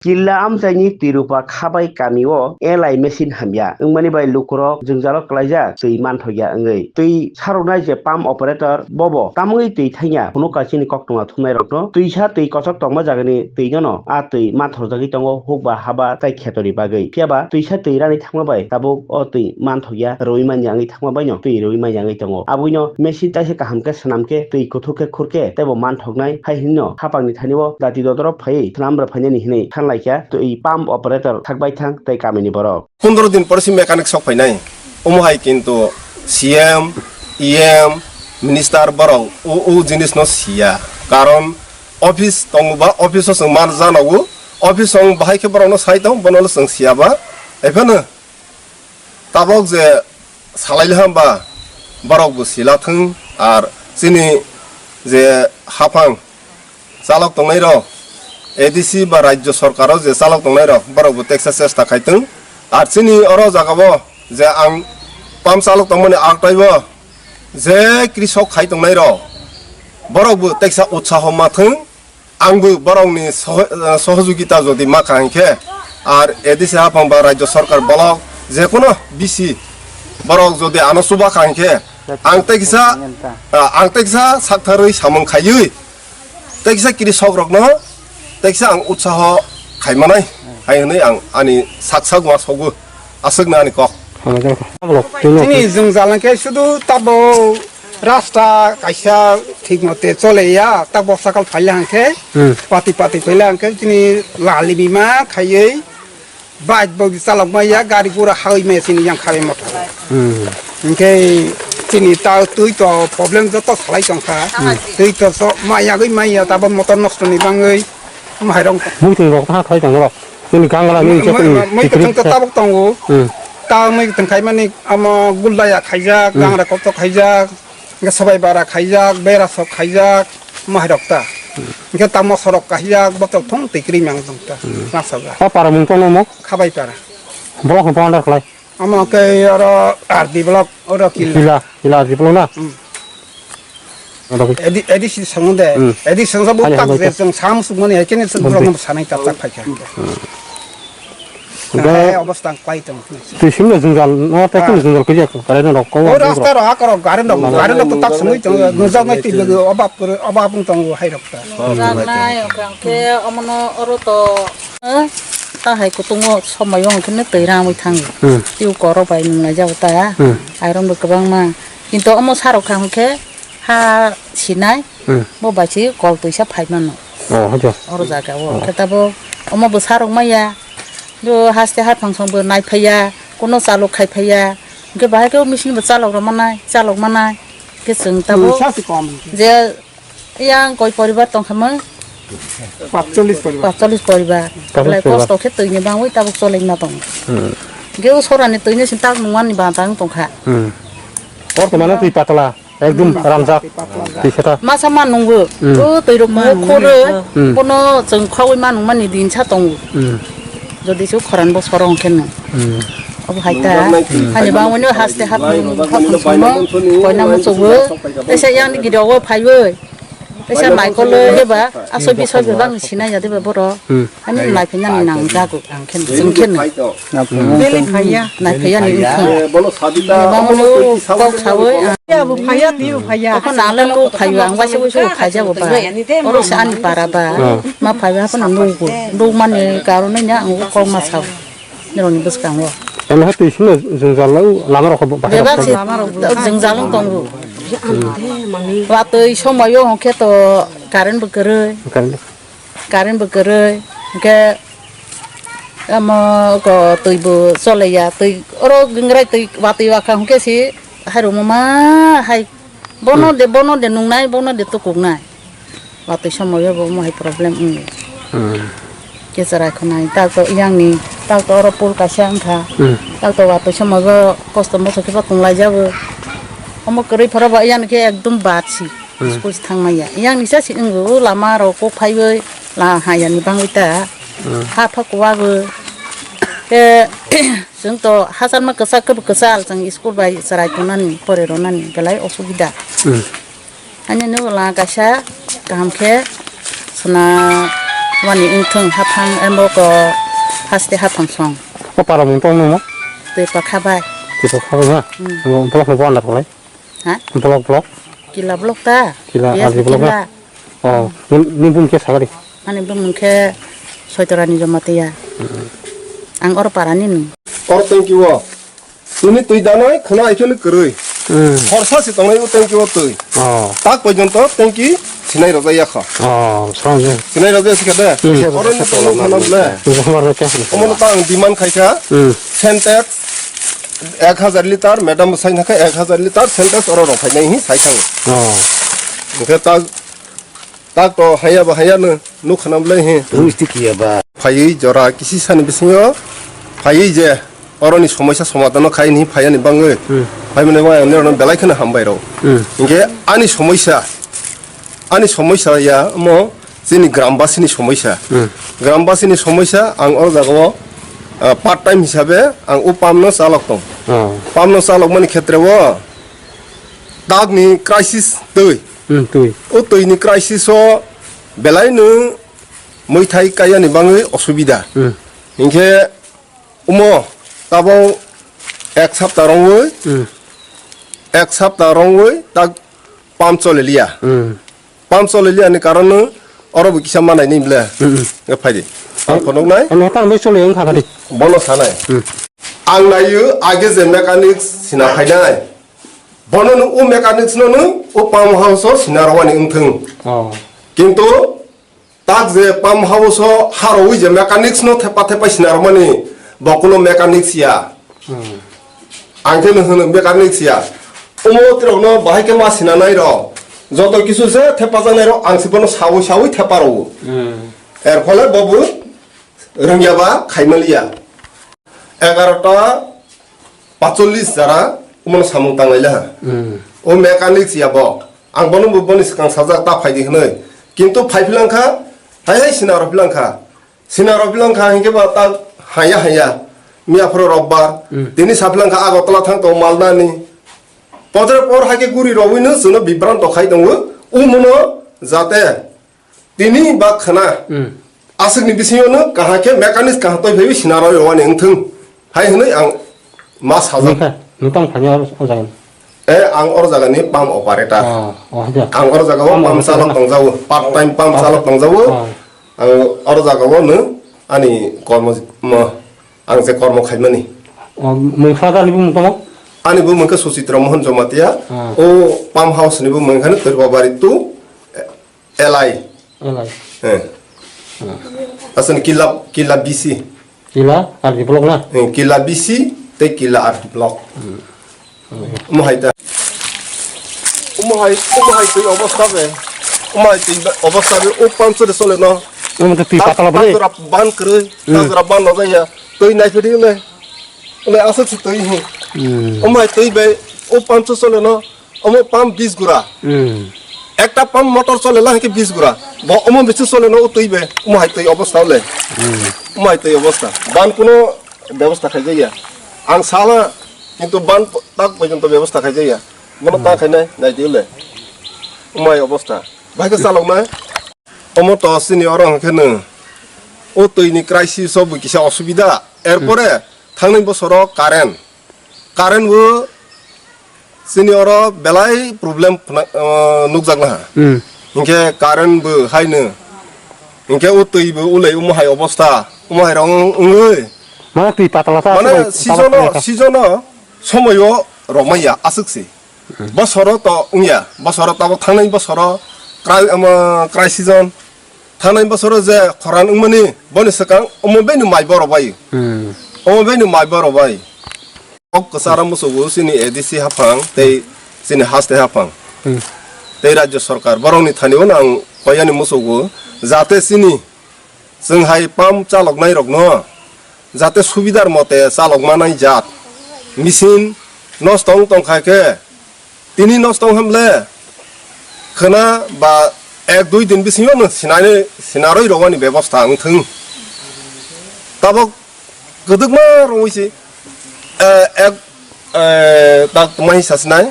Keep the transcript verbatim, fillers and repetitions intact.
Killa amchaini Tirupa Khabai kamio L I machine hamya wngmani bai lukurok jwngjalo kwlaijak twi manthokya wngwi. Twi saroknai je pump operator bobo tamungwi twi thangya phunukha chini koktwma thumnairokno. Twisa twi kochok tongma jagani twi nono a twi manthorjagwi tongo hukba haba tei khetorni bagwi. Phiyaba twisa twi rani thangma bai tabuk o twi manthokya rwui manya wngwi thangma baino twi rwui manya wngwi tongo. Aboino machine taisa kaham khe swnam khe twi kuthuk khe khur khe teibo manthoknai hai hwnwi no haphangni thani o dati dodorok phaiwi swnam rw phainani hwnwi thanlaikha twi pump operator thakbai thang tei kamini borok. Pondro din pore se mechanic sok phainai. Omo hai kintu C M, E M, minister borok o, o jinis no siya. Karon office tongo ba office o chwng man janogo. Office o bahai khe borok no sai tong, bono no chwng siya ba. Ephano tabok je salai le hamba borok bo sila thung ar chini je haphang chalok tongnai rok, A D C ba rajyo sorkar o je chalok tongnai rok, borok bo teksa chesta khai tong. Ar chini oro jaga o je ang pam chalok tongmani aktaibo je krisok khai tongnai rok, borok bo teksa utsaho ma thung. Ang bo borok ni soho-, sohojogita jodi ma kha hinkhe, ar A D C haphang ba rajyo sorkar bolok je kono B C borok jodi ano chuba kha hinkhe, ang teksa, ang teksa saktharwi samung khaiwi, teksa krisok rokno teksa ang utsaho khaimanai hai hwnwi ang ani sak sak uansukgo, aswkno ani kok. Hambai khe. Chini jwngjal hwnkhe sudu tabo rasta kaisa thik mote chole ya, tabo sakal phaila hwnkhe, hmm, pati pati phaila hwnkhe chini lali bima khaiwi. Bike bo chalok maya, gari gura hawi maya chini yang khawi motor. Hmm. Hinkhe chini ta twi to problem joto salai tongkha. Hmm. Twi to so maya gwi maya tabo motor nosto ni bangwi mairong. Muitung rok ta khlai tongo rok. Chini gangla ni chok. Muitung to tabuk tongo. Hmm. Ta muitung khaimani amo guldaya khaijak, hmm, gangra kotor khaijak. Hingke sobai bara khaijak, bera sok khaijak, mairok ta. Hingke tamo sorok khaijak, botol thong twi kwrwi mang tong ta. Hmm. Masa ba. O para mung tongmo? Khabai para. Borok hwn pondar khlai. Amo khe oro R D block, oro kil. Kila, kila R D block na? Hmm. Oro khe. Edi, edi si songo de. Hmm. Edi songo bo. Hani tak hambai je khe. Chwng sam sukmani hai khe ni chwng borok no sanai tak tak phai kha. Hmm. Hingke obostha ang klai tong. Twi simi no jwngjal, no, tei kunu jwngjal khe jak, kare no rok, kok o rok, rasta rok, hakor rok, gari rok, gari rok tak simi tong, nujak nai twi bwgwi obab, obab wng tongo hai rok ta. Nujak nai, hwnkhe omono oro to, eh, ta hai kutung o somoi o hwnkhe twi rangwi thango. Hmm. Twi koro bai nung nai jago ta, hmm, airok bo kwbangma. Kintu omo sarok kha hwnkhe ha sinai, hmm, bo bai se kol twisa phai mano. Oh, hwnkhe. Oro jaga o. Oh. Khe tabo omo bwsa rok maya. Jo haste haphang song bo nai phaiya, kuno chalok khai phaiya. Hwnkhe bahai khe o machine bo chalok rok manai, chalok manai. Khe chwng tabo, hmm, sa se kom. Je yang koi poribar tong kha mo? Patchollis poribar. Patchollis poribar. Patchollis poribar. Belai kosto khe twi ni bangwi tabuk cholai ma tongo. Hmm. Hwnkhe o sora ni twi ni sin tak nungmani banta wng tong kha. Hmm. Bortomano twi patla. Ekdom rangjak. Twi khe ta. Masa ma nungo. Hmm. O twi rok mo khoro. Hmm. Bono chwng khogwi ma nungmani din sa tongo. Hmm. Jodi se khorang bo soro hwnkhe no. Hmm. Obo hai ta. Hmm. Hani bangwino haste hap nung khap nung songno koina muchungo. Tesa yang ni gidi obo phaiwi. Tesa Michael le ba asoi bisoi bebak ni sinai ya de ba boro. Hmm. Ani naiphai nani nang jago ang khe chwng khe no. Beli phaiya. Naiphai yani wngkha. Bangwino kok sawi. Ya bo phaiya, twi bo phaiya. Okhon nang le nuk phaiyo, ang waisa waisa bo phaijago ba. Oro se ani para ba. Hmm. Ma phaiba haphano nugo. Nukmani karone nya ang kok ma sao. Nirokni bwskango. Eno hai twi sino jwngjal no lama rok bahai rok. Bebak se jwngjal wng tongo. Watwi somoio hwnkhe to current bo kwrwi. Current. Current bo kwrwi, hwnkhe omo ko twi bo chole ya, twi oro gwngrai twi watwi wakha hwnkhe se hai rwma ma hai bono de, bono de nungnai, bono de tukuknai. Watwi somoio bo omo hai problem wngo. Hmm. Kecharai khwnai, tak to yang ni, tak to oro pul kaisa wngkha. Hmm. Tak to watwi somoio kosto mosto khe bo tonglai jago. Omo kwrwi phoro ba yang ni khe ekdom bad si. Hmm. School se thangmaya. Yang nisa se wngwi o lama rok kok phaiwi la hayani bangwi ta. Hmm. Ha pha kuwagwi. Khe chwng to hachal ma kwchak khe bo kwchal chwng school bai chwrai tongnani pore ronani belai osubida. Hmm. Ani no la kaisa kaham khe sona Wani wngthung haphang embo ko haste haphang song. O para mung tong nung mo? Twi pakha bai. Twi pakha bai ma? Hmm. Block no banda phalai? Ha? Block, block? Kila block ta? Kila, yes, R D block na? Kila. Oh, ni, ni bum khe sagari? Ani bum khe Soitorani Jamatia. Hmm. Ang oro para ni ni. Or thank you o. Tini twi danai khwna aikheno kwrwi. Hmm. Horsa se tongnai o tanki o twi. Oh. Tak porjonto tanki sinai rojak ya kha. Oh, song je. Sinai rojak se kada. Hmm. Oro ni tongno khana ble. Jomar rojak. Omo no ta ang demand khai kha. Hmm. Sentex ek hajar liter, madam sai na kha ek hajar liter Sentex oro rok phainai hi sai thang. Oh. Oke ta Tak to haya ba haya no nuk khanam le he. Rusti kiya ba. Phaiwi jora kisi sani bisingo phaiwi je oroni somoisa somadhano khai ni phayani bangwi. Hmm. Phaimani bangwi ang norno belai kheno hambai rw. Hmm. Hinkhe ani somoisa, ani somoisa ya mo chini grambasini somoisa. Hmm. Grambasini somoisa ang oro jagao, ah, part time hisabe ang o pump no chalok tong. Oh. Pump no chalok mani khetre o takni crisis twi. Hmm, twi. O twi ni crisis o belai no mwithai kaya ni bangwi osubida. Hmm. Hinkhe omo tabo ek sapta rongwi, Hmm. ek sapta rongwi tak pump chole liya. Hmm. Pump chole liya ni karon no oro bo kisa manai ni ble. Hmm, hmm. Nge phai di. Ang phonok nai. Ang tang bai chole wng kha di. Bono sanai. Hmm. Ang nayo age je mechanic sina phainai. Bono no o mechanics no no o pump house o sina rwani wngthung. Oh. Kintu tak je pump house o harwi je mechanics no thepa thepa sina rwmani bo kuno mechanics ya. Hmm. Ang khe no hwno mechanics ya. Omo tirok no bahai khe ma sina nai rw. Joto kisu se thepa janai rw ang se bono sawi sawi thepa rw. Hmm. Er phole bobo rwngya ba khaimaliya. Egarota pacholish jara omono samung tanglai laha. Hmm. O mechanics ya bo. Ang bono bo boni swkang sajak ta phaidi hwnwi. Kintu phai philangkha, hai hai sina rw philangkha. Sina rw philangkha hinkhe ba ta haya haya. Miya phoro rokbar. Hmm. Tini sa philangkha Agartala thang tong Malda ni. Podre por hai khe guri rowino chwngno bibranto khai tongo. Omono jate Tini ba khwna. Hmm. Aswkni bisingo no kaham khe mechanics kaham toi phaiwi sina rw wani wngthung hai hwnwi ang ma sajak. Nukha, nukha ang phani o, o jaga ni. Eh, ang oro jaga ni pump operator. Oh, oh, haja. Ang oro jaga o pump operator chalok na? Tongjago, part time pump chalok tongjago. Oh. Ang oro jaga o no ani kormo, mo, ang je kormo khaimani. Oh, mui father ni bumung tamo? Ani bumung khe Suchitra Mohan Jamatia. Ah. O pump house ni bumung khe Twrwabari two. Elai. Elai. Eh. Hmm. Asal kila, kila B C. Kila R D block na? Eh, kila B C, tei kila R D block. Hmm. Omo hai ta. Omo hai, omo hai twi obostha be. Omo hai twi obostha be, o pancho de sole no. Omo twi patala bre. Tajora ban kwrwi, hmm, tajora ban no jaya. Twi nai phidi le. Ole asal si twi hi. Hmm. Omo hai twi be, o pancho sole no. Omo pump bis gura. Hmm. Ekta pump motor chole la hwnkhe bis gura. Bo omo bisu chole no o twi be. Omo hai twi obostha le. Hmm. Omo hai twi obostha. Ban kuno bebosta khai jaya. Ang sala kintu ban tak porjonto bebosta khai jaya. Mono ta khai nai nai di le. Omo hai obostha. Bai khe chalok nai. Omo to chini oro hwnkhe no. O twi ni crisis o bo kisa osubida. Erpore thangnai bosoro current. Current bo chini oro belai problem phna-, ah, nukjak laha. Hmm. Hinkhe current bo haino. Hinkhe o twi bo ulai omo hai obostha, omo hai rok wng-, wngwi. Mane twi patala ta. Mane season o, season o somoyo romaya aswk se. Hmm. Bosoro to wngya, bosoro tabo thangnai bosoro cri-, omo cri season. Thanai bosoro je khoran wngmani boni swkang omo bini mai borok bai. Hmm. Omo bini mai borok bai. Kok kwchara musugo chini A D C haphang tei chini haste haphang. Hmm. Tei rajya sarkar borokni thani o ang koyani musugo jate chini chwng hai pump chaloknai rokno jate subidar mote chalok manai jat. Machine nosto wng tongkha khe Tini nosto wng hamle khwna ba ek dui din bisingo no sinani sinarwi rogani bebosta wng thung. Tabok kwdwkma rwngwi se, eh, ek, eh, tak mai sa sinai,